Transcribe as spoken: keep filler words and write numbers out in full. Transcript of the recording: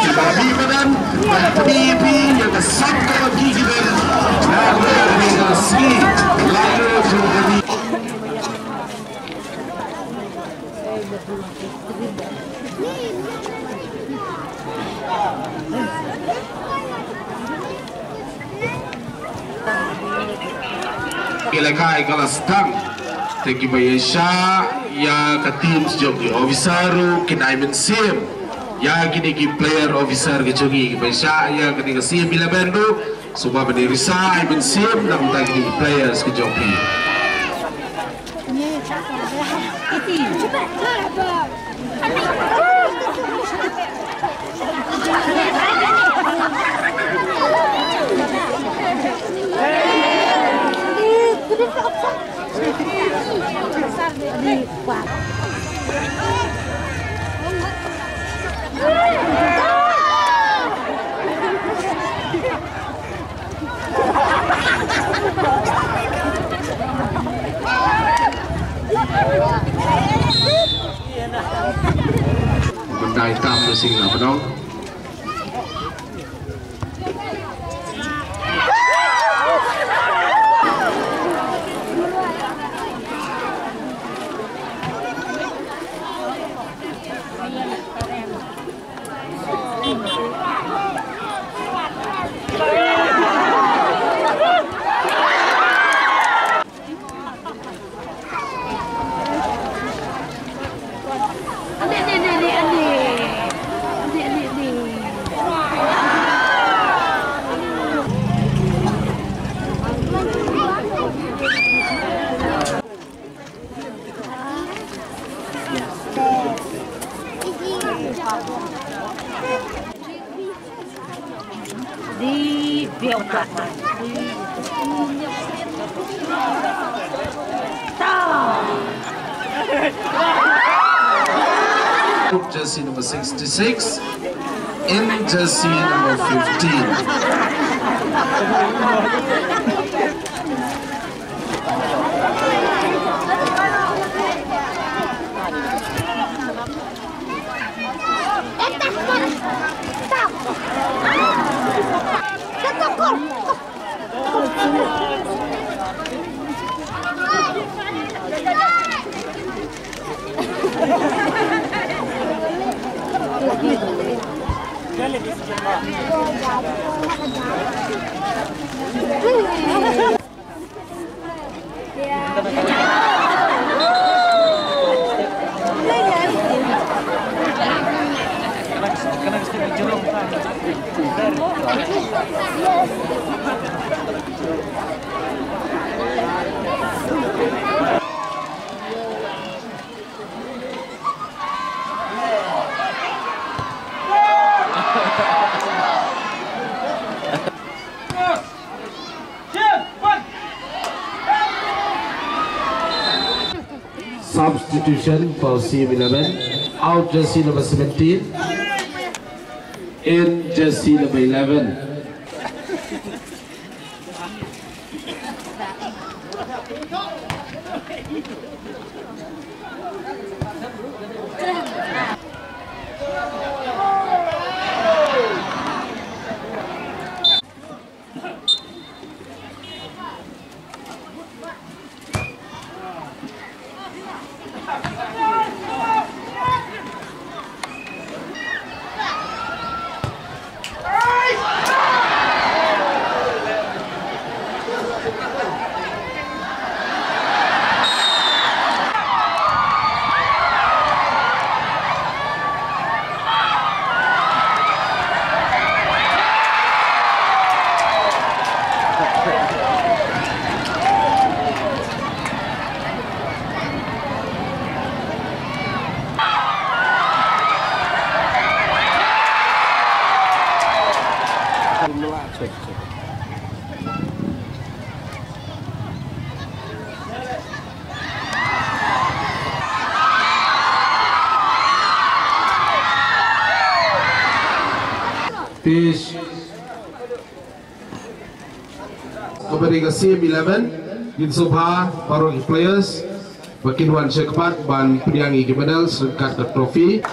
Ki ba bi madan, ba pynïaid ïa ka sap ka ba ki ki ban. Na ka ba ka sngi, la ïoh jong ka ni. Ki la kai ka la stang. Te ki ba ïa shah ïa ka team jong ki officer ruh kin ai mynsiem ïa kine ki player officer ki jong ngi ki ba ïa shah ïa kane ka semi eleven ruh. Sngewbha ban ïa risa ai mynsiem na ka bynta kine ki players ki jong phi. Ban dai tam da sing na pnong. Di biang. Jersey number sixty-six and jersey number fifteen. Substitution for C M eleven. Out jersey number seventeen. In jersey number eleven. Peace. Kaba dei ka semi eleven, ngin sngewbha baroh ki players ba kin wan sha khmat ban pdiang ïa ki medals ryngkat ka trophy.